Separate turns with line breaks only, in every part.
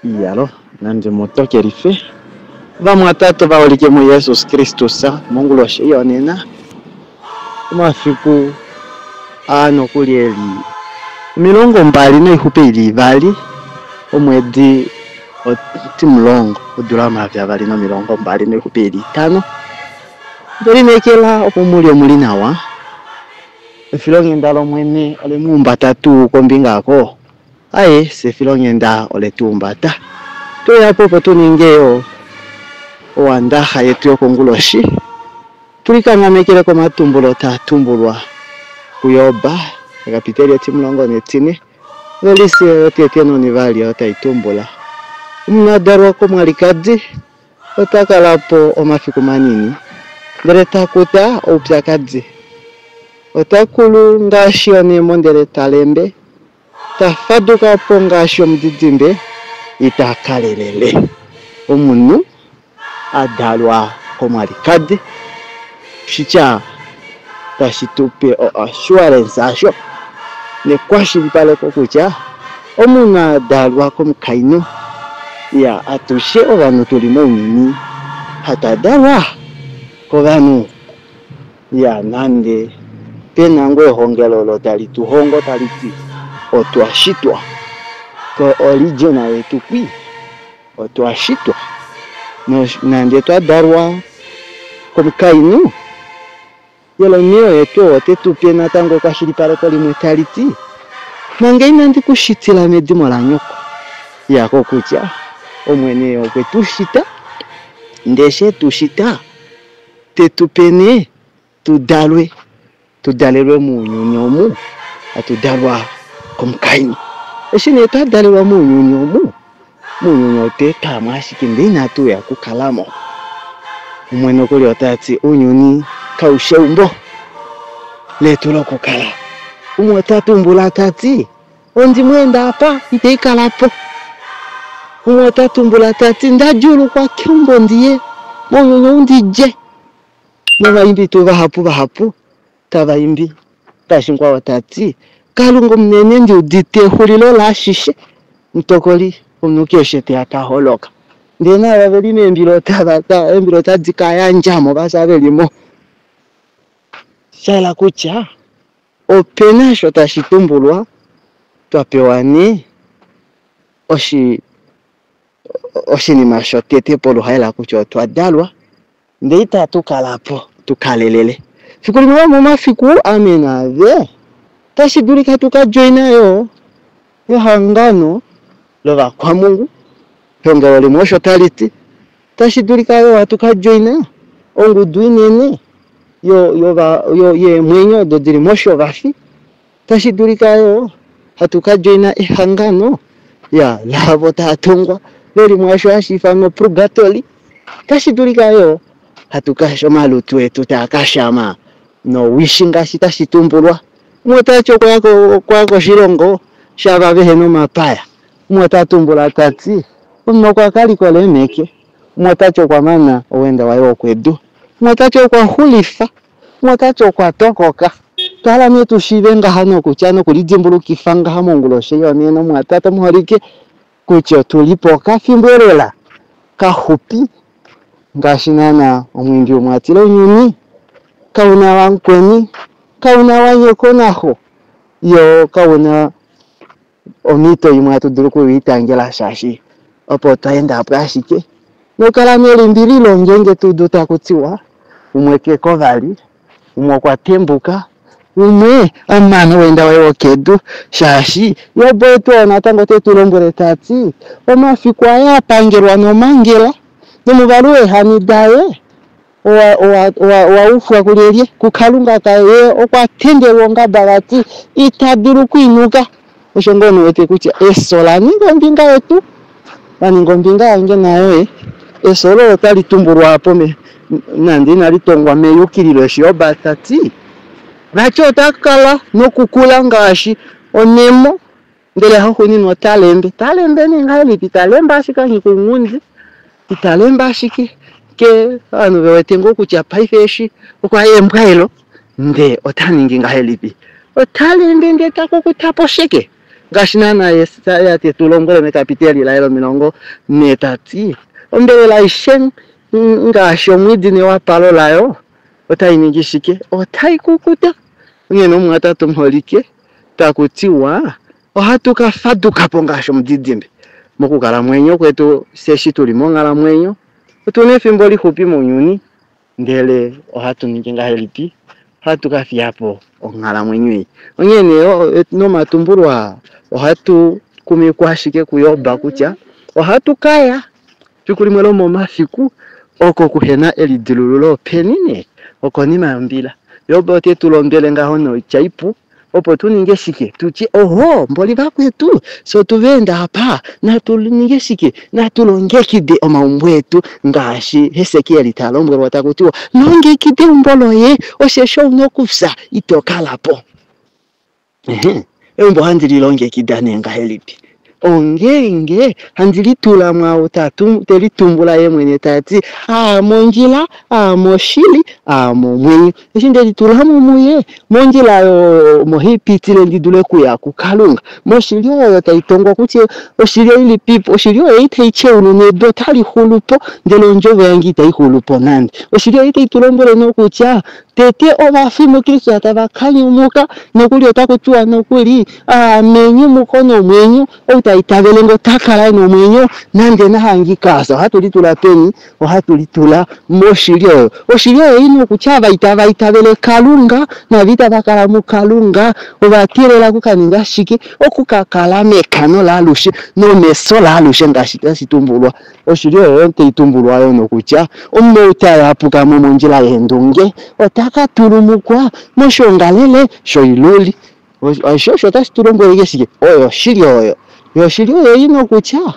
Iyalo, nandi mu tokelife vamwatate vaholike muJesus Kristus monguloshi yonena omafiku aa nokuli eli 20 noixupe ili 2 omwedi otimulongo odula 2025 noixupe ili 5. Onde lineekela opo muli omuli nawa. Efilonghenda lOmwene ole mu humbata tuu kombinga oko? Aye, fye efilonghenda ole tu humbata. Twe uya po opo tu ninge yo owandaxa yetu yokonguloshi, tu likanghamekele komatumbulo taa tumbulwa kuJob, ekapiteli etimulongo netine, ovelise yotete nonivali oyo tai tumbula. Omunhu a dalwa komwalikadi ota kala po omafiku manini, ndele ta kuta oupyakadi. Ota kulu ngaashi onhemo ndele ta lembe, ta faduka po ngaashi omudidimbe, ita kalelele. Omunhu a dalwa komwalikadi, oshitya tashi tu pe o-assurance asho nekwashilipaleko kutya omunhu a dalwa komukainhu, ya atushe ovanhu tuli mounyuni hata dalwa kovanhu, ya nande pena ngoo ehongelo olo tali tu hongo tali ti otwa shitwa ko origin yetu kwi otwa shitwa nande twa dalwa komukainhu, Jeremia yetu ote tu pe natango ekwashilipaleko limwe tali ti, Manga inandi ku shitila medimo lanyoko, ya kokutya Omwene okwe tu shita, ndee eshi e tu shita, te tu pe nee tu dalwe, tu dalelwe mounyuni omu, hatu dalwa komukainhu. Eshi nee twa dalelwa mounyuni omu, mounyuni otwa etamo ashike ndee inatu uya okukala mo. Umwe nokuli ota ti ounyuni kau shi eumbo letu lokukala. Umwe ota tumbula ta ti ondi mweenda apa itei kala po. Umwe ota tumbula ta ti nda djuulukwa keumbo ndiye mounyuni ou ndi dje. Novaimbi tuu vahapu vahapu tava imbi ngaashi mukwao ta ti, Kalunga omunene ndi udite exulilo laashishe, omutokoli womunhu keshe te ya ta holoka. Ndele naava ve li meembila otava eembila otadi ka yandja mo vafya ve li mo. Sha yela kutya ope na osho tashi tumbulwa twa pewa nee oshi oshinima shotete poluhaela kutya otwa dalwa ndele itatu kala po tu kalelele. Fiku limwe lomomafiku ame naave otashi dulika tu ka joina yo ehangano lovakwamungu, ehongelo limwe osho tali ti. Otashi dulika yo hatu ka joina ongudu inene yeemwenyo odo dili moshovafi. Otashi dulika yo hatu ka joina ehangano ya laavo tava tongwa ve li mwaasho hashi ifanwa purgatory. Otashi dulika yo hatu ka omalutu etu taa ka shama nowishi ngaashi tashi tumbulwa. Umwe ota ti okwa koshilongo shava vehena omapaya. Umwe ota tumbula ta ti omunhu okwa ka likola eemheke. Umwe ota ti okwa mana oweenda waye wokwedu. Umwe ota ti okwa xulifa. Umwe ota ti okwa tokoka. Otwa hala nee tu shiive ngaha nokutya nokulidimbulukifa ngaha monguloshi yonena omumwatate omuholike kutya otu li po okafimbo elela kaxupi ngaashi naana omwiimbi umwe a tile ounyuni kau na wamukweni, kau na wanyoko naxo, yo kau na omhito imwe hatu dulu okuliitangela shaashi opo twa enda po ashike. Nokala nelimbililo ngeenge to udu taku tiwa umwe ke ko vali, umwe okwa tembuka, umwe a mana oweenda waye wokedu, shaashi Job wetu oo natango ote tu lombwele ta ti omafiku aye a pangelwa nomhangela nomuvalu weehani daye owa ufwa kulyelye? KuKalunga kaye. Ye okwa tendelwa ongaba vati ita dulu okwiinuka. Osho ngoo ndi wete kutya efyo ola ninga ombinga yetu, la ninga ombinga yange nayoye. Efyo olo otali tumbulwa po nande inali tongwa meyukililo eshi Job ta ti, vati ota kala nokukula ngaashi onhemo ndele hauxuuninwa ota lembe. Ta lembe nee ngahelipi? Ta lembe ashike a nyika ounghundi, ita lembe ashike ke ovanhu ve wete ngoo kutya paife eshi okwa ya embwaelo ndee ota ningi ngahelipi? Ota lembe ndee ta kukuta po sheke. Ngaashi naanaa Jesaja te tu lombwele mekapiteli laye lomilongo nhe ta ti, Ombelela aishe ngaashi omwiidi newapalo layo otai ningi shike? Otai kukuta. Onghee nee omumwatate omuholike, taku tiwa ohatu ka faduka po ngaashi omudidimbe mokukalamwenyo kwetu fye eshi tu li monghalamwenyo. Otu na efimbo lixupi mounyuni, ndele ohatu ningi ngahelipi? Ohatu ka fiya po onghalamwenyo ei. Onghee nee nomatumbulo aa ohatu kumikwa ashike kuJob kutya ohatu ka ya fiku limwe lomomafiku oko kuhe na elidilululo openi nee? Okonima yombila. Job ote tu londwele ngaho noitya ipu opo tu ninge shike? Tu tye oho, mboli vakwetu, fye otu enda apa, natu ninge shike? Natu longekide omaumbo etu ngaashi Hesekiel ta lombwelwa taku tiwa, longekida eumbo loye, osheshi ou na okufya, ito kala po. Eumbo ohandi li longekida nee ngahelipi? Ongeenge handi litula mwaau te litumbula ye mwene ta ti, Aame ondjila, aame oshili, aame omwenyo. Eshi nde litula mo muye, mondjila oyo omo haipitile ndi dule okuya kuKalunga, moshili oyo tai tongwa kutya oshili oilipipo, oshili oyo ei tai ti eulu nedu otali xulu po, ndele ondjovo yange itai xulu po nande. Oshili oyo tai tu lombwele nokutya Tete ovafi muKristus tava ka nyumuka, nokuli otaku tiwa nokuli, Aame enyumuko nomwenyo, ou ta itavele nge ota kala e nomwenyo nande na hangike a fya. Ohatu litula peni? Ohatu litula moshili oyo. Oshili oyo ei nokutya ava itava itavele Kalunga naava itava kala muKalunga ova teelela oku ka ninga shike? Oku ka kala mekano laalushe nomefyo laalushe ngaashi tashi tumbulwa. Oshili oyo tai tumbulwa oyo nokutya, omunhu ou ta yapuka mo mondjila yeendunge ota ka tulumukwa moshiongalele shoiluli. Aishe osho otashi tu lombwele ashike shike? Oyo oshili oyo. Yo oshili oyo ei nokutya,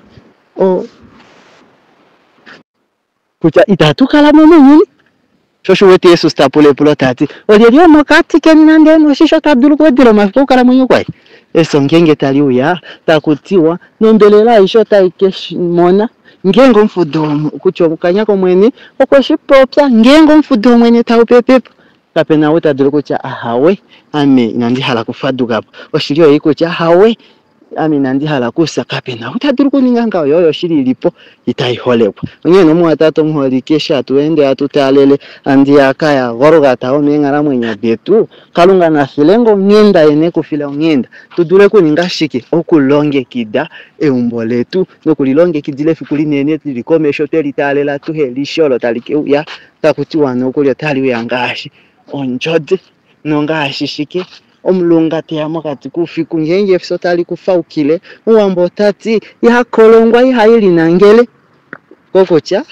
kutya itatu kala mo mounyuni. Sho osho u wete Jesus ta pula epulo ta ti, Olyelye womokati keni nande e na oshisho ta dulu okuwedela omafiku okukalamwenyo kwaye? Efyo ngeenge tali uya, taku tiwa, Nombelela aishe otai ke shi mona, ngeenge omufudo, kutya okanya kOmwene okwe shi popya, ngeenge omufudo wOmwene tau pepe po, kape na ou ta dulu okutya, Ahawe, ame inandi hala okufaduka po. Oshili oyo ei kutya, Ahawe, Ame inandi hala okufya, kape na ou ta dulu okuninga ngaho. Yo oyo oshili i li po, itai holekwa. Onghee nee omumwatate omuholike, eshi hatu ende hatu taalele handiyaka yaGolgata yomeenghalamwenyo detu, Kalunga na file nge onghenda ye ne ku file onghenda, tu dule okuninga shike? Okulongekida eumbo letu nokulilongekidila efiku linene li li komesho twe li taalela tuhe li shii olo tali ke uya, taku tiwa nokuli otali uya ngaashi ondjodi nongaashi shike? Omulunga te ya mokati koufiku ngeenge efyo tali ku faukile. Omuwambo ota ti, Ya kolongwa ihai linangele. Kokutya,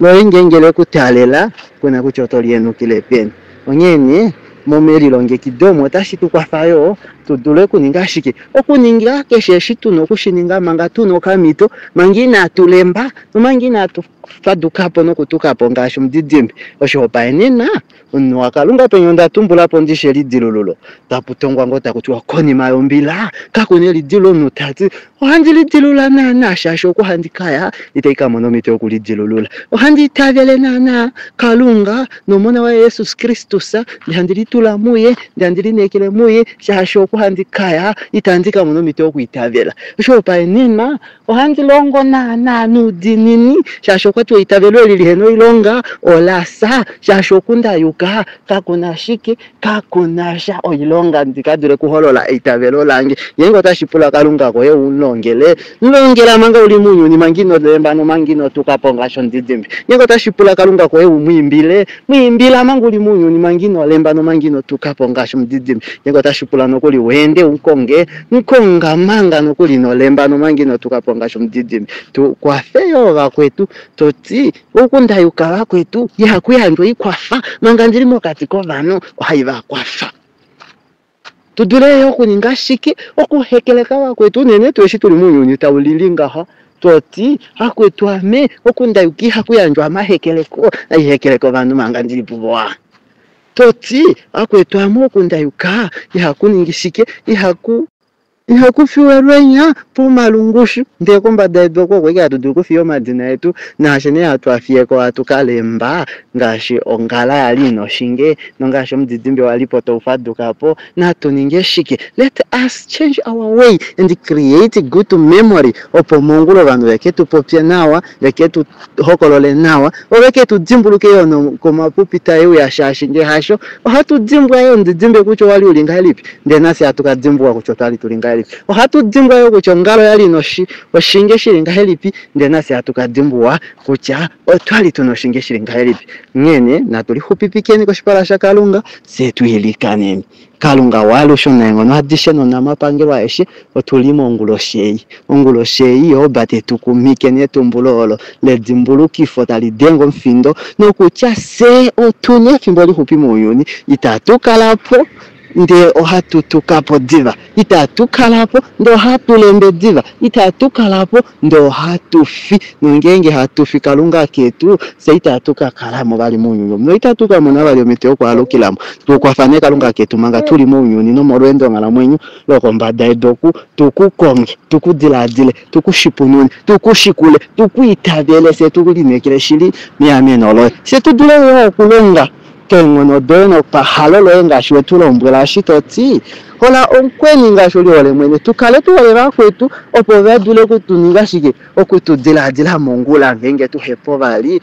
loye ngeenge le ku taalela, ku na kutya oto li henukile peni. Onghee nee, melilongekido omu otashi tu kwafa yo tu dule okuninga shike? Okuninga keshe eshi tu na oku shi ninga manga tu na okamhito, manga inatu lemba nomanga inatu faduka po nokutuka po ngaashi omudidimbe. Oshihopaenenwa, Omunhu waKalunga penya onda tumbula po ndishi elidilululo, tapu tongwa ngoo taku tiwa konima yombila kaku na elidilululo, omunhu ta ti ohandi lidilulula naana shaashi oku handi ka ya itai ka mona omhito yokulidilulula. Ohandi itavele naana Kalunga nOmona waye Jesus Kristus, ndee handi litula muye, ndee handi lineekele muye shaashi oku handi ka ya itandi ka mona omhito yokwiitavela. Oshihopaenenwa, Ohandi longo naanaa noudiinini, shaashi okwa tiwa eitavelo eli lihe na oilonga ola fya, shaashi oku nda yuka kaku na shike, kaku na sha oilonga ndi ka dule okuholola eitavelo lange. Ngeenge otashi pula Kalunga koye u mu longele, mu longela manga u li mounyuni, manga ino lemba nomanga ino tuka po ngaashi omudidimbe. Ngeenge otashi pula Kalunga koye u mu imbile, mu imbila manga u li mounyuni, manga ino lemba nomanga ino tuka po ngaashi omudidimbe. Ngeenge otashi pula nokuli u ende u mu konge, Mu konga manga nokuli ino lemba nomanga ino tuka po ngaashi omudidimbe. Tu kwafe yoo vakwetu, to ti, Oku nda yuka vakwetu, ihaku yandjwa oikwafa manga ndi li mokati kovanhu, ohai va kwafa. Tu dule yoo okuninga shike? Okuhekeleka vakwetu, unene tuu eshi tu li mounyuni tau lili ngaha, to ti, Vakwetu ame, oku nda yuka ihaku yandjwa omahekeleko, nai hekeleke ovanhu manga ndi li puvo. To ti, Vakwetu ame oku nda yuka ihaku ningi shike, ihaku. Ihaku fiwa elwenya pomalungushu, ndele kombada yedu oku oko ashike hatu dulu okufiya omadina etu, naashi nee hatu a fiye ko hatu ka lemba ngaashi ongala yali ina oshinge nongaashi omudidimbe wali po tau faduka po. Natu ninge shike? Let us change our way and create good memory, opo mongula ovanhu veke tu popye nawa, veke tu hokolole nawa, vo veke tu dimbuluke yoo nokomapupi tae uya, shaashi ngee hasho ohatu dimbwa yoo omudidimbe kutya owali uli ngahelipi, ndele nafye hatu ka dimbwa kutya otwali tuli ngahelipi. Ohatu dimbwa yoo kutya ongalo oyali ina oshinge shili ngahelipi, ndele nafye hatu ka dimbwa kutya otwali tuna oshinge shili ngahelipi. Onghee natu lixupipikeni koshipala shaKalunga, fye tu ilikaneni. Kalunga waalushe omunaenghono adishe nomunamapangelo aeshe, otu li monguloshi ei. Onguloshi ei Jehova te tu kumike netumbulo olo ledimbulukifo tali denge omufindo nokutya fye otu na efimbo lixupi mounyuni, itatu kala po ndee ohatu tuka po diva, itatu kala po ndee ohatu lembe diva, itatu kala po ndee ohatu fi. Nongeenge hatu fi, Kalunga ketu, fye itatu ka kala mo vali mounyuni omu noitatu ka mona vali omhito yokwaalukila mo. Tu kwafa nee Kalunga ketu manga tu li mounyuni nomolweendo nghalamwenyo lokombada yedu oku, tu ku konge, tu ku dilaadile, tu ku shipunune, tu ku shikule, tu ku itavele, fye tu lineekele shili meameno loye, fye tu dule yo okulonga keenghono doye nopahalo loye ngaashi we tu lombwela eshi to ti, Hola omukweni ngaashi u lihole mwene. Tu kale tu hole vakwetu opo va dule oku tu ninga shike? Oku tu diladila mongula ngeenge tuhe po vali,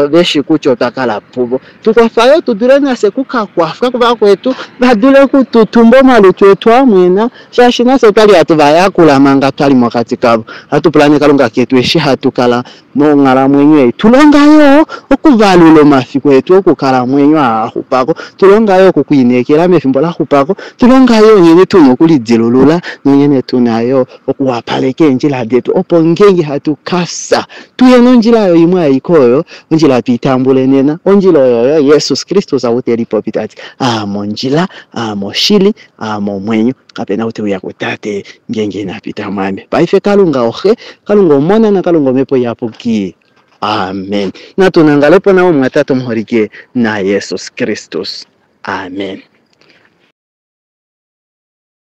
ve shi kutya otwa kala puvo. Tu kwafa yo tu dule nafye oku ka kwafwa kuvakwetu va dule oku tu tumba omalutu etu a mwena, shaashi nafye otwali hatu va yakula manga twali mokati kavo. Ohatu pula nee Kalunga ketu eshi hatu kala monghalamwenyo ei, tu longa yo okuvalula omafiku etu okukalamwenyo aa a xupako, tu longa yo oku ku lineekela mefimbo la xupako, tu longa yo nghene tuna okulidilulula nonghene tuna yo okuwapaleka eendjila detu opo ngeenge hatu ka fya tuye nondjila oyo imwe aike oyo ondjila twi tambule nena. Ondjila oyo oyo Jesus Kristus ou te lipopi ta ti, Aame ondjila, aame oshili, aame omwenyo, kape na ou te uya kuTate ngeenge ina pita mwaame. Paife Kalunga oXe, Kalunga Omona naKalunga Omhepo Iyapuki. Amen. Natu nangale po nawa omumwatate omuholike naJesus Kristus. Amen.